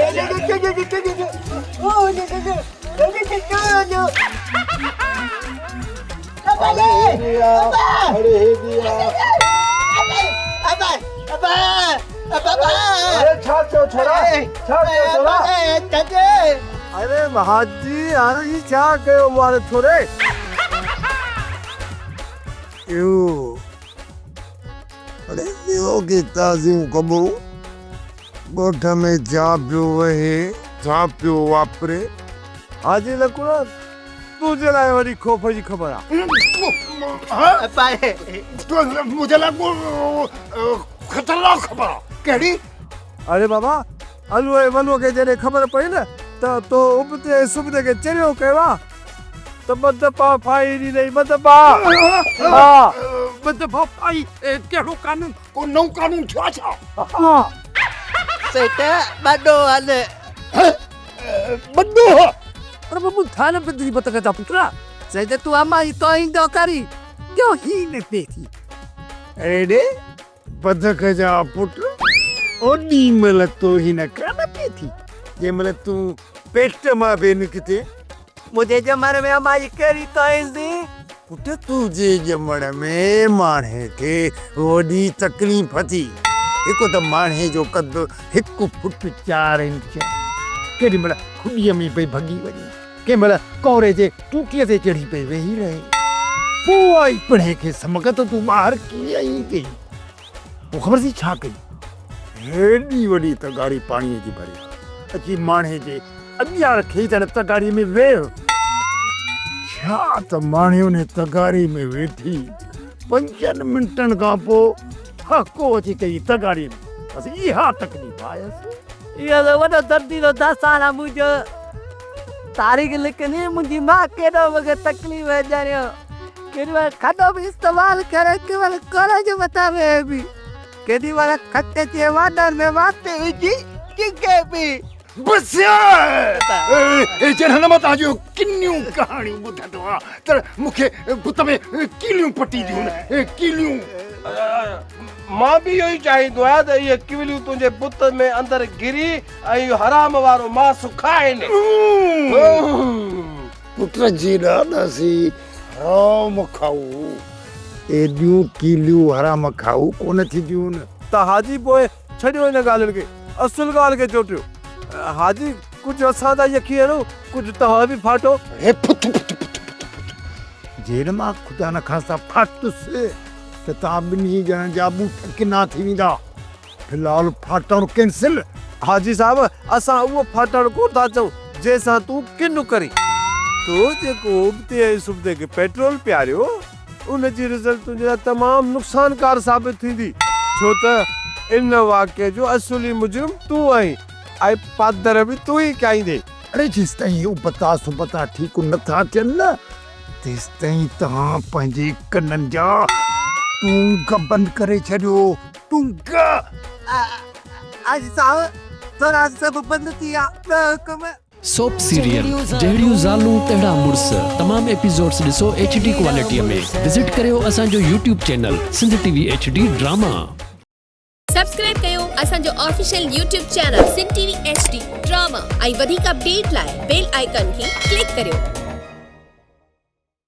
اڙي ڇا ٿيو ڇورا ڇا ٿيو ڇورا اڙي حاجي هاڻي هي ڇا ڪيو ماري ڇوري. اهو اڙي اهو ڪي تازيون خبرون ڳوٺ ۾ ڇا پيو وهي ڇا پيو واپري. حاجي لڪڻو تنهنجي لاء وڏي خوف جي خبر آ. منهنجي لاء خطرناڪ خبر آ. ڪهڙي؟ اڙي بابا الو ۽ ولو کي جڏهن خبر پئي نه ته تو ابتي ۽ سبتي کي چريو ڪيو آ ته ٻه دفعا ڦاهي ڏيندئي ٻه دفعا. ها. ٻه دفعا ڦاهي؟ ڪهڙو قانون؟ ڪو نئون قانون ٿيو آ ڇا؟ ها. سيٺ ٻڏو هل. ٻڏو هل. پر بابو ٿا نه پتري بتڪ جا پٽ. سيٺ تون امان جي توهين ٿو ڪرين جو هي نه پئي ٿي. اڙي ڙي بتڪ جا پٽ اوڏي مهل توهين ڪانه پئي ٿي جنهن مهل تون پيٽ مان پئي نڪتين. منهنجي ڄمڻ ۾ امان جي ڪهڙي توهين ٿي. پٽ تنهنجي ڄمڻ ۾ ماڻهي کي وڏي تڪليف ٿي. هڪ ته ماڻهي جو قد هڪ فٽ چار انچ. ڪيڏي مهل کڏيء ۾ پئي ڀڳي وڃي، ڪنهن مهل ڪوري جي ٽوٽيء تي چڙهي پئي ويهي رهي. پوء آئي پڻهين کي سمڪ ته تون ٻاهر ڪيئن ايندين. پوء خبر اٿئي ڇا ڪئي؟ هيڏي وڏي تغاري پاڻيء جي ڀري، اچي ماڻهي جي اڳيان رکيئي ته هن تغاريء ۾ ويهه. ڇا ته ماڻهي انهيء تغاريء ۾ ويٺي. پنجن منٽن کان پوء ڦهڪو اچي ڪئي تغاريء ۾. بس اها تڪليف آيس. اهو ته وڏو درديلو داستان آ منهنجو. تاريخ لکندي منهنجي ماء ڪيڏو مون کي تڪليف ۾ ڄڻيو. ڪيڏي مهل کڏو به استعمال ڪري ڪنهن مهل ڪوري جي مٿان ويهي به. ڪيڏي مهل کٽ جي وانڍن ۾ وات وجهي چگهي به. بس يار جڏهن نه مان توهان جون ڪنيون ڪهاڻيون ٻڌندو آهيان ته مون کي بت ۾ ڪيليون پٽينديون آهن ڪيليون. مان به اهو ئي چاهيندو آهيان ته اهي ڪيليون تنهنجي بت ۾ اندر گري ۽ اهو حرام وارو ماس کائن. پٽ جي ڏاڏا سي حرام کائو ايڏيون ڪيليون حرام کائو ڪونه ٿينديون. ته حاجي پوء ڇڏيو ان ڳالهين کي، اصل ڳالهه کي چوٽيو. حاجي، ڪجهه اسان تان يخي هڻو، ڪجهه توهان به ڦاٽو. اڙي ڦٿ ڦٿ ڦٿ ڦٿ ڦٿ، جيڏ مان خدا نخواسته ڦاٽس ته توهان ٻنهي ڄڻن جا ٻوٽ ڪنا ٿي ويندا. في الحال ڦاٽڻ ڪينسل. حاجي صاحب، اسان اهو ڦاٽڻ ڪونه ٿا چئون، جنهن سان تون ڪن ڪرين. تو جيڪو ابتي ۽ سبتي کي پيٽرول پياريو، ان جي رزلٽ تنهنجي لاء تمام نقصانڪار ثابت ٿيندي، ڇو ته ان واقعي جو اصلي مجرم تون آهين ۽ پادر به تون ئي کائيندين. اڙي جيستائين هي ابتا سبتا ٺيڪ نه ٿا ٿين نه، تيستائين توهان پنهنجي ڪنن جا ٽونگ بند ڪري ڇڏيو، ٽونگ! حاجي صاحب، ٿورا سڀ بند ٿي ويا، ٻيو حڪم؟ سوپ سيريل جهڙيون زالون تهڙا مڙس تمام ايپيسوڊس ڏسو ايڇ ڊي ڪوالٽي ۾ وزٽ ڪريو اسان جو YouTube channel Sindh T V H D drama. Subscribe ڪيو اسان جو official YouTube channel Sindh T V H D drama ۽ وڌيڪ اپڊيٽ لاء بيل آئيڪان کي ڪلڪ ڪريو.